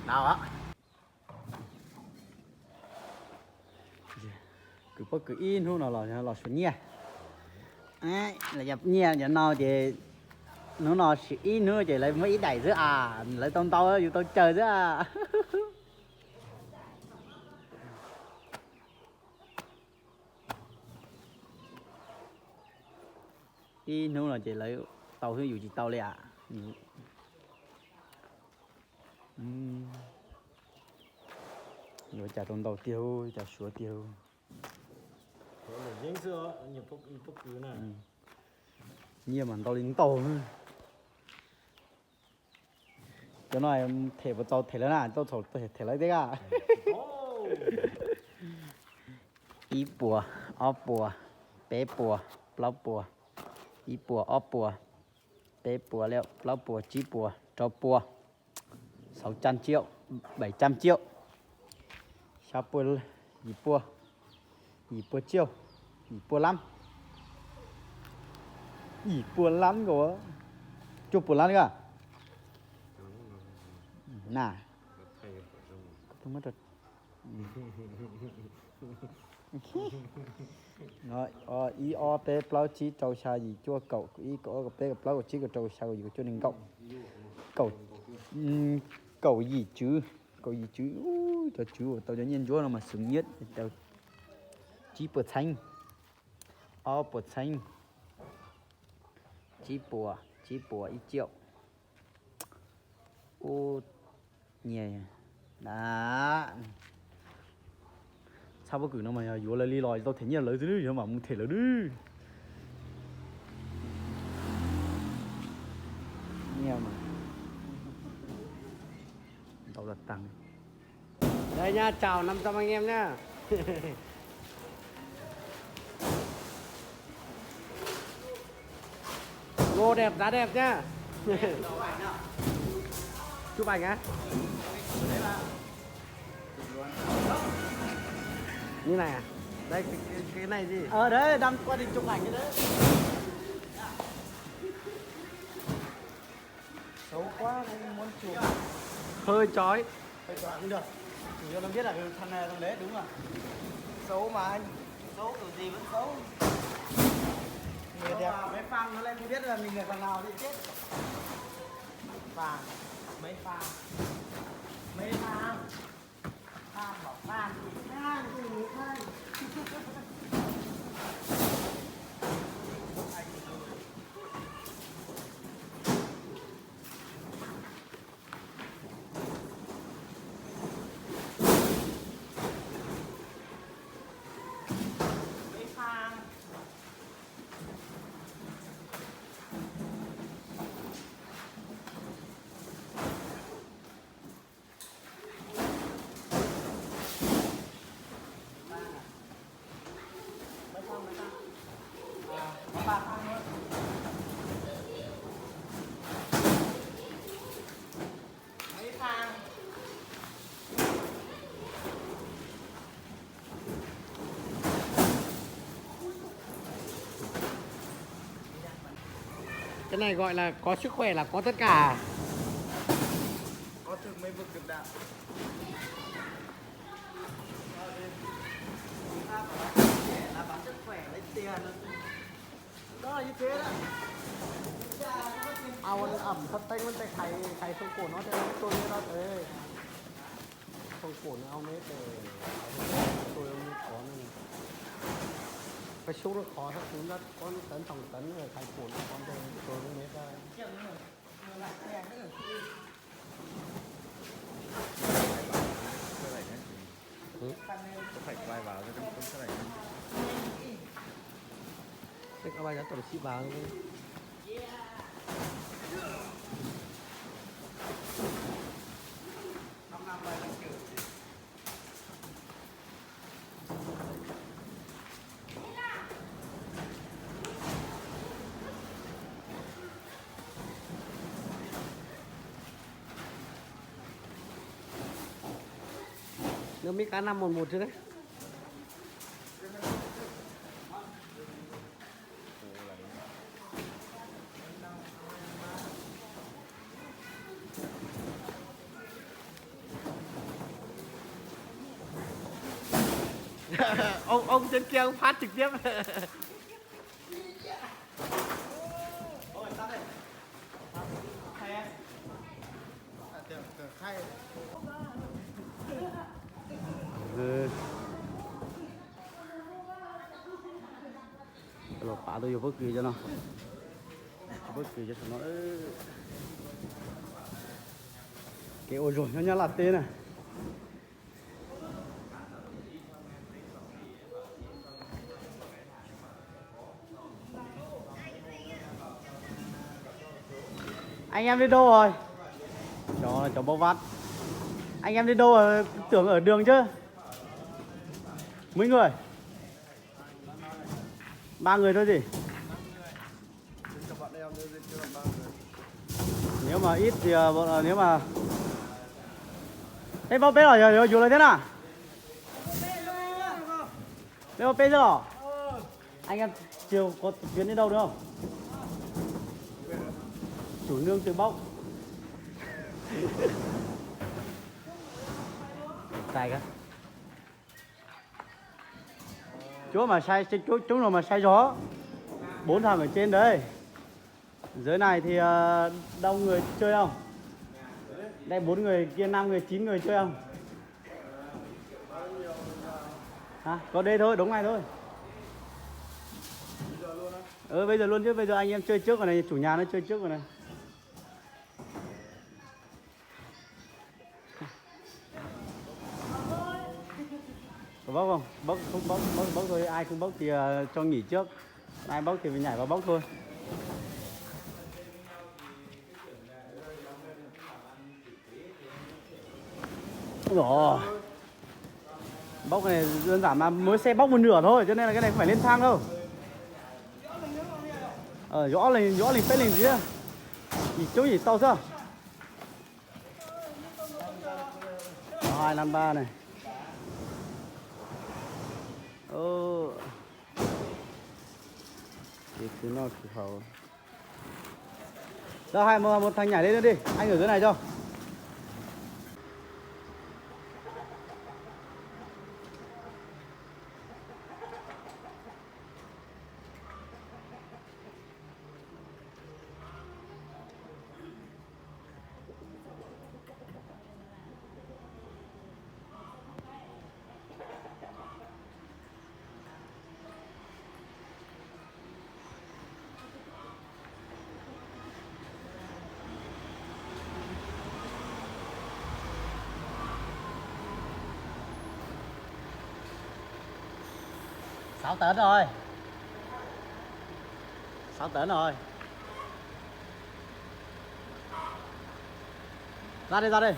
Tau. Kwv pob kws ib hnub no los los suav nyiaj. Los yog nyiaj cov no ces hnub no ib hnub ces lawv muab ib daim xwb as, lawv tau ntau yus tau cawg xwb as. Ib hnub no ces lawv tau xwb yus tsis tau li as. Yuav cas tau ntau tiag, cas suav tiag. Nyiaj mas ntau li ntau. Cov no them puas txaus them lawv na, tau txhaum them lawv thiab a. Ib puas, ob puas, peb puas, plaub puas, ib puas, ob puas, peb puas, plaub puas, tsib puas, rau puas, sáu trăm triệu, bảy trăm triệu, xya puas, yim puas, yim puas triệu, yim puas lab, yim puas lab nkaus, cuaj puas lab na. Ib ob peb plaub tsib rau xya yim cuaj kaum ib kaum ob kaum peb kaum plaub kaum tsib kaum rau kaum xya kaum yim kaum cuaj nees nkaum, kaum yim tswv, kaum yim tswv. Cov tswv uas tau cov nyiaj ntsuab no mas xwm nyiaj tau tsib puas txheeb, ob puas txheeb, tsib puas, tsib puas ib triệu. Ub, nyiaj na. Txhab pob kws no mas yog yuav lawv li los tau them nyiaj lawv xwb, yog mam mus them lawv. Nyiaj mas ntau tas tas. Đây nha, chào năm trăm anh em nha. Ngô đẹp, giá đẹp nha. Chụp ảnh á? Như này à? Đây, cái, cái, cái này gì? Ờ, đấy, đang qua đây chụp ảnh cái đấy. Xấu quá, không muốn chụp. Hơi chói. Hơi chói cũng được. Chủ yếu nó biết là, ừ, thằng này, thằng đấy đúng rồi. Xấu mà anh. Xấu kiểu gì vẫn xấu. Người đẹp. Xấu mà mấy fan nó lại không biết là mình là thằng nào thì chết. Fan. Mấy fan. Mấy fan. Fan bảo fan thì fan thì fan. Cái này gọi là có sức khỏe là có tất cả. Có thực mới vực được đạo. Là bảo sức khỏe lấy tiền. Đó là như thế đó. Ao ăn ẩm thất tánh vấn đề khai, khai sông Cổ nó thế nó trôi như đó thế. Sông Cổ nó ao mết thì trôi như có nên. Cái số nó khó thấp xuống đất, có tấn tổng tấn rồi khai Cổ nó có đây trôi nó mết ra. Có phải quay vào cái trống, trống sắt đẩy không? Chắc các bạn nhắn tổng ship vào thôi. Nước Mỹ cá năm một một chứ đấy. Ông ông trên kia ông phát trực tiếp. Los pab tuaj yuav pob kws cov no. Pob kws cov no. Kev ua zog nyob Nyab Laj teb na. Anh em đi đâu rồi? Đó là cháu Báu Vắt. Anh em đi đâu rồi? Tưởng ở đường chứ. Mấy người? Ba người thôi gì? Nếu mà ít thì ờ, bọn- ờ, nếu mà Thế bao peb los yog yuav lawv thiab na? Peb bao peb xwb los? Anh em chiều có tuyến đi đâu nữa không? Chủ nương từ bốc. Cài cái. Chuab mas sai, chuab, chuab no mas sai zog. Bốn thằng ở trên đấy. Dưới này thì ờ, đông người chơi không? Đây bốn người kia, năm người, chín người chơi không? Hả? Có đây thôi, đống này thôi. Ừ, bây giờ luôn chứ, bây giờ anh em chơi trước rồi này, chủ nhà nó chơi trước rồi này. Có bốc không? Bốc, không bốc, bốc, bốc thôi, ai không bốc thì ờ, cho nghỉ trước. Ai bốc thì mình nhảy vào bốc thôi. Ôi dồi ôi. Bốc này đơn giản mà mới xe bốc một nửa thôi cho nên là cái này không phải lên thang đâu. Ờ, gió lên, gió lên, peb lên dưới. Nhảy trốn nhảy tàu sao? Có hai năm ba này. Ồ. Thì cứ nó cứ hậu. Cho hai một, một thằng nhảy lên đi, anh ở dưới này cho. Sáu tấn rồi. Sáu tấn rồi. Ra đây, ra đây.